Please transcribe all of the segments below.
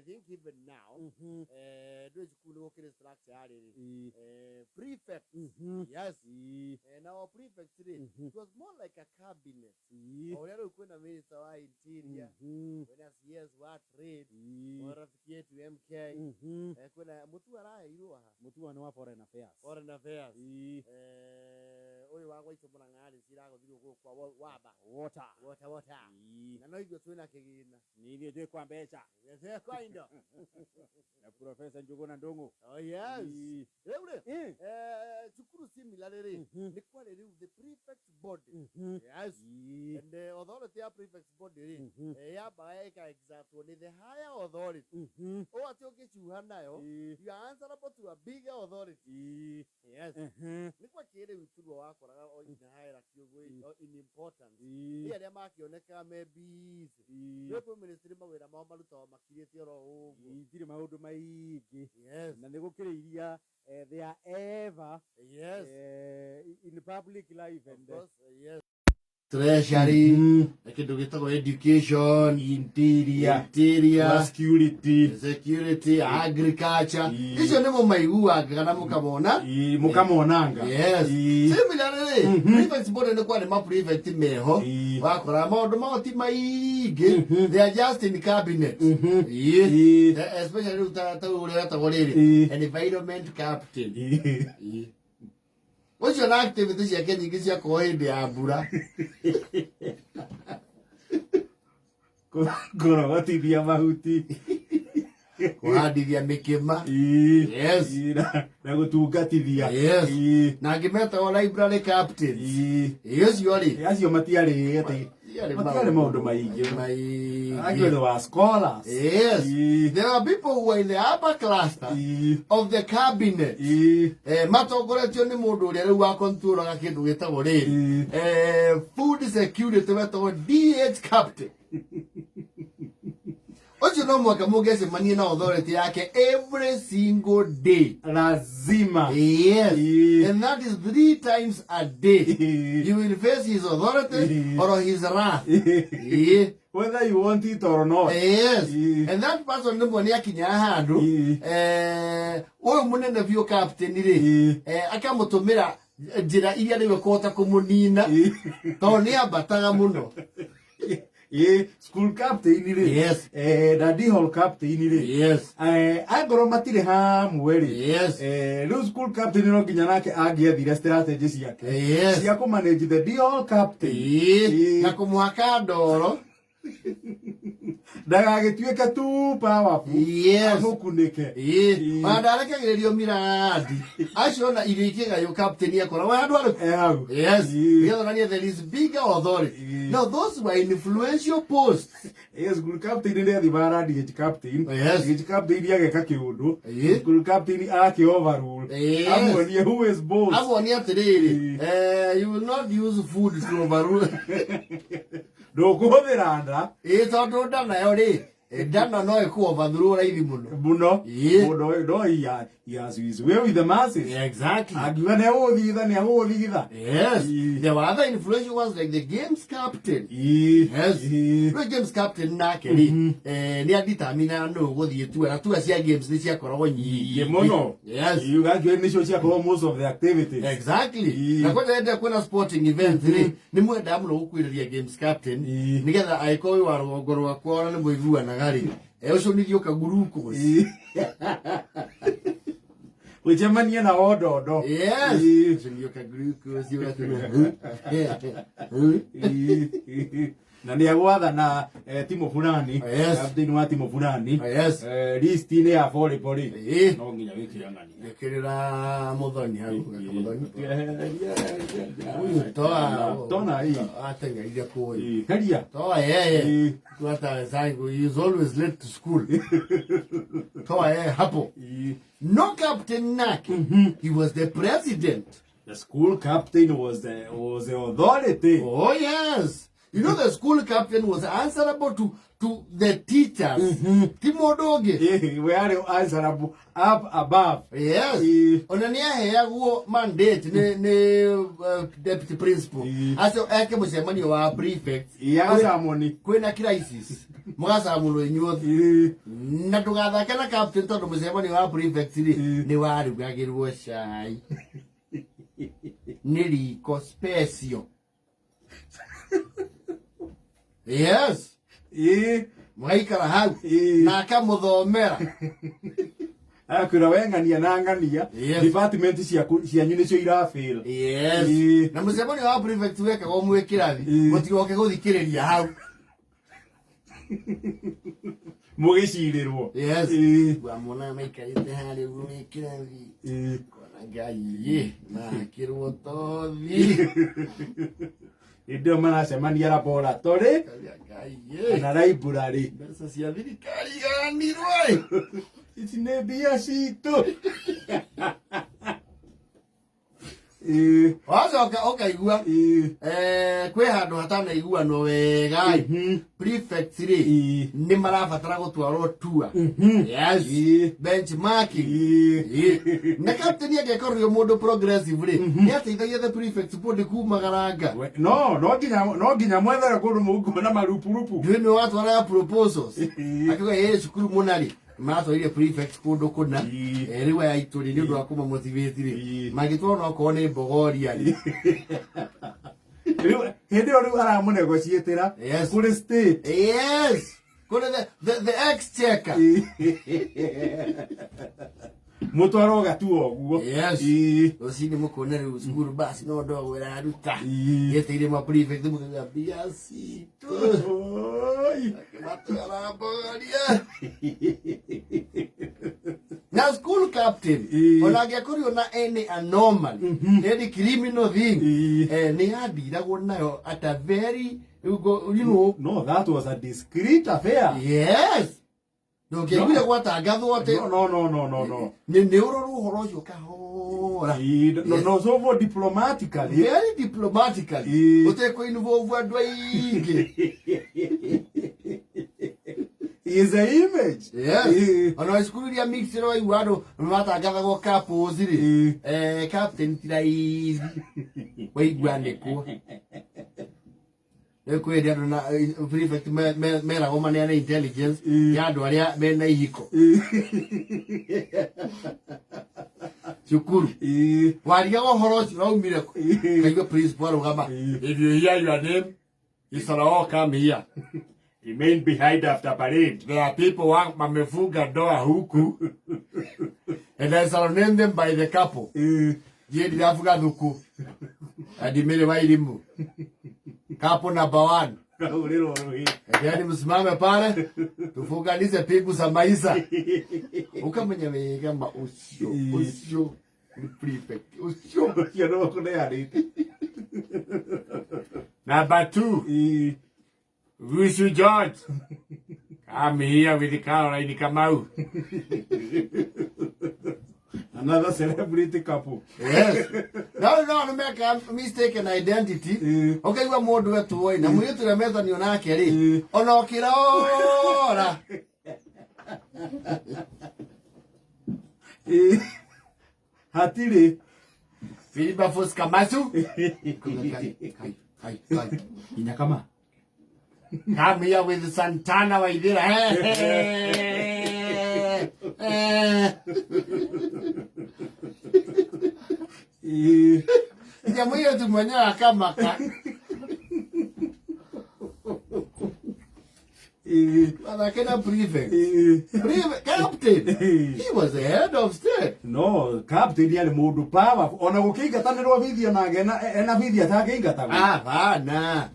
think even now ndũĩ cukuru nĩ gũkĩrĩ structure ya rĩrĩ prefect. Yes. Na o prefect rĩ, it was more like a cabinet. O ũrĩa rĩu kwĩna minister wa interior, kwĩna CS wa trade, kwĩna rafiki yetu MK, kwĩna Mutua araheirwo ha? Mutua nĩ wa foreign affairs. Foreign affairs. Ũyũ wa gwaitũ Mũrang'a rĩ, ciragũthirwo gũkũ kwa Waba. Water. Water, water. Na no ithuĩ twĩna kĩgĩna. Nĩ ithuĩ twĩ kwa mbeca. Twĩ kwa indo. Na Professor Njuguna Ndung'u. Oh yes. Rĩu rĩ, cukuru similarly rĩ, nĩ kwarĩ rĩu the prefect body. Yes. And the authority ya prefect body rĩ, yambaga ĩka exertwo nĩ the higher authority. Ũũ atĩ ũngĩcuha nayo, you are answerable to a bigger authority. Yes. Nĩ kwa kĩrĩu iturwa wakoraga o in hierarchy ũguo o in importance. Nĩ arĩa makĩonekaga me busy. Rĩu kwĩ ministry mawĩra mao marutagwo makirĩte oro ũguo. Itirĩ maũndũ maingĩ. Yes. Na nĩ gũkĩrĩ iria they are ever in public life Of and course, yes. Treasury, na kĩndũ gĩtagwo education, interior, interior, security, security, agriculture. Icio nĩ mũmaiguaga kana mũkamona. Mũkamonanga. Yes. Similarly, prefects board nĩ kwarĩ ma prefect meho. Wakora maũndũ mao ti maingĩ. They are just in cabinet. Especially rĩu ta ũrĩa wetagwo rĩrĩ. Environment captain. Ũcio na activity ciake nyingĩ ciakorwo hĩndĩ ya mbura. Kũrogotithia mahuti. Kũhandithia mĩkĩma. Yes. Na gũtungatithia. Yes. Na angĩ metagwo library captains. Ĩĩ, ũcio rĩ. Acio matiarĩ atĩ Matiarĩ matiarĩ maũndũ maingĩ. Maingĩ. Actually, they were scholars. Yes. There are people who are in the upper cluster of the cabinet. Matongoretio nĩ mũndũ ũrĩa rĩu wakontrolaga kĩndũ gĩtagwo rĩrĩ. Food security wetagwo DH captain. Ũcio no mũhaka mũngĩcemania na authority yake every single day. Lazima. Yes. And that is 3 times a day. You will face his authority or his wrath. Whether you want it or not. Yes. And that person nĩ nĩ akinyaga handũ. Ũyũ mũnene biũ captain rĩ, akamũtũmĩra njĩra iria rĩu ekũhota kũmũnina. Tondũ nĩ ambataga mũno. School captain rĩ. Yes. Na D hall captain rĩ. Yes. Angorwo matirĩ hamwe rĩ. Yes. Rĩu school captain no nginya nake angĩethire strategy ciake. Yes. Cia kũ manage the D hall captain. Na kũmũhaka ndoro. Ndagagĩtuĩke too powerful. Yes. Amũkunĩke. Ona ndarekagĩrĩrio miradi. Acio ona irio ikĩgaywo captain akoragwo handũ arĩkũ? Hau. Yes. Nĩgetha onanie there is bigger authority. Now those were influential posts. Yes, school captain nĩ athimaga na DH captain. Yes. DH captain ageka kĩũndũ. School captain akĩ overrule. Yes. Amuonie who is boss. Amuonie atĩrĩrĩ, you will not use food to overrule. Ndũkũhũthĩra nda. Tondũ nda nayo rĩ, ndano no ĩkũ overthrow raithi mũno. Mũno. Mũno, no he has his way with the masses. Exactly. Angiuga nĩ agũgũthigitha, nĩ agũgũthigitha. Yes. There were other influential ones like the games captain. Yes. Rĩu games captain nake rĩ, nĩ adeterminaga nũ ũgũthiĩ tour, na tour cia games nĩ ciakoragwo nyingĩ mũno. Yes. Yuga nĩcio ciakorwo most of the activities. Exactly. Na kwanja hĩndĩ ĩrĩa kwĩna sporting events rĩ, nĩ mwendaga mũno gũkuhĩrĩria games captain, nĩgetha angĩkorwo wĩ wa rũgongo rwakwa ona nĩ mũiguanaga rĩ, ũcũnithio kagurukosi. Gũcemania na wondondo. Yes. Ũcũnithio kagurukosi ũgakinya. Na nĩ agwathana timu fulani. Yes. Captain wa timu fulani. Yes. List-inĩ ya volleyball rĩ. No nginya wĩkĩre ng'ania. Ĩkĩrĩra Muthoni hau, Muthoni. Huyu toa. Tona hii. Ateng'erire kũĩ. Heria. Toa yeye. Hata wenzangu, he is always late to school. Toa yeye hapo. No captain nake. He was the president. The school captain was the authority. Oh yes. You know the school captain was answerable to the teachers. Ti mũndũ ũngĩ. Ĩĩ, we arĩ answerable up above. Yes. Ona nĩ aheagwo mandate nĩ deputy principal. Acio eke mũcemanio wa prefects. Ĩĩ, agacamoni. Kwĩna crisis. Mũgacamũrwo inyuothe. Na ndũgathake na captain tondũ mũcemanio wa prefects rĩ nĩ warugagĩrwo cai. Nĩ riko special. Yes. Mũgaikara hau. Na akamũthomera. Akwĩra we ng'ania na ng'ania. Yes. Department ciaku cianyu nĩcio irafail. Yes. Na mũcemanio wa prefect wekagwo mwĩ kĩrathi. Mũtigoke gũthikĩrĩria hau. Mũgĩcirĩrwo. Yes. Wamona maikarĩte harĩa ũguo mwĩ kĩrathi. Kona Ngai makĩrwo tothi. Hĩndĩ ĩyo maracemania laboratory Ngai kana library. Mbeca cia thirikari iganirwo. Ici nĩ mbia citũ. Wacoka ũkaigua kwĩ handũ hatanaiguanwo wega. Prefects rĩ nĩ marabatara gũtwarwo tour. Yes. Benchmarking. Na captain angĩkorirwo mũndũ progressive rĩ nĩ ateithagia the prefects board kumagaranga. No, no nginya mwethere kũndũ mũkuona marupurupu. Ndiũĩ nĩ watwaraga proposals. Akiuga ĩ cukuru mũna rĩ maratwarire prefect kũndũ kũna. Rĩu aya aitũ rĩ nĩ ũndũ wa kũmamotivate rĩ mangĩtwarwo no okorwo nĩ Bogoria rĩ. Rĩu hĩndĩ ĩyo rĩu aramũnegotiatĩra Yes. kũrĩ state. Yes. Kũrĩ the exchequer. Mũtwarwo gatua ũguo. Yes. Rũcinĩ mũkona rĩu cukuru basi no ndogo ĩraruta. Yeteire ma prefect mũkauga mbia citũ. Akĩmatwara Bogoria. Na school captain ona angĩakorirwo na any anomaly, any criminal thing, nĩ andiragwo nayo at a very you know. No, that was a discreet affair. Yes. Ndũngĩaiguire gwatangathwo atĩ No, no, no, no, no. Nĩ ũrorwo ũhoro ũcio kahora. No, no, so for diplomatically. Very diplomatically. Ũtekũ involve andũ aingĩ. Is a image. Yes. Ona cukuru iria mixed waigua andũ matangathagwo couples rĩ. Captain ti raithi. Waigua nĩkuo. Rĩu kwĩ hĩndĩ andũ na prefect meragwo maneane intelligence ya andũ arĩa mena ihiko. Cukuru. Warigaga ũhoro ũcio ũraumire kũ? Kaigua principal arũgama. If you hear your name, you shall all come here. Remain behind after parade. There are people who wamefunga ndoa huku. And I shall name them by the couple. Ndiye ndirabuga thuku. Adimire wa irimu. Couple number 1. Yaani msimame pale tufunganize pingu za maisha. Ukamenya wega ma ucio ucio ni prefect ucio ucio no kuneanite. Number 2. Gusu George. I'm here with Caroline Kamau. Another celebrity couple. Yes. No, no, no, make a mistaken identity. Okay, you are more do to win. Na muyetu na meza ni onake ri. Ona okirora. Hatiri. Filipa Fuskamasu. Kai, kai, kai. Inyakama. Come here with Santana Waithira. Jamu hiyo tu mwenyewe akamaka. Mathake prefect. Prefect captain. He was the head of state. No, captain yarĩ mũndũ powerful. Ona gũkĩingatanĩrwo bithi onake ena bithi atangĩingatagwo. Hapana.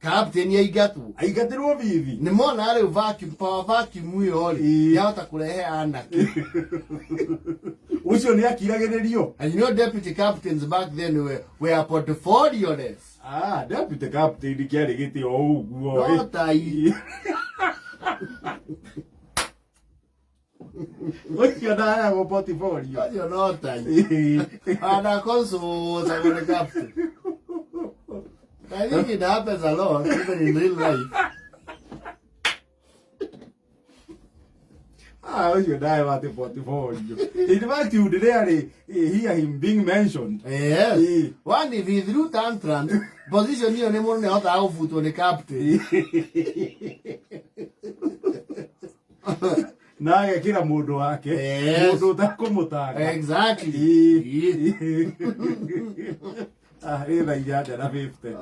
Captain yaingatwo. Aingatĩrwo bithi. Nĩ mona rĩu vacuum, power vacuum ĩyo rĩ, yahota kũrehe anarchy. Ũcio nĩ akiragĩrĩrio. And you know deputy captains back then were portfolioless. Deputy captain kĩarĩ gĩtĩ o ũguo. No tai. Ũcio ndaheagwo portfolio. Ũcio no tai. Ana consulta with the captain. I think it happens a lot even in real life. Ah, ũcio ndae wa portfolio. In fact, you would rarely hear him being mentioned. Yes. Ĩĩ. One, if he threw tantrums, position ĩyo nĩ mũndũ nĩ ahotaga gũbutwo nĩ captain. Na agekĩra mũndũ wake. Yes. Mũndũ ũtakũmũtanga. Exactly. Ĩĩ. Ah, rĩ thaa 8:50.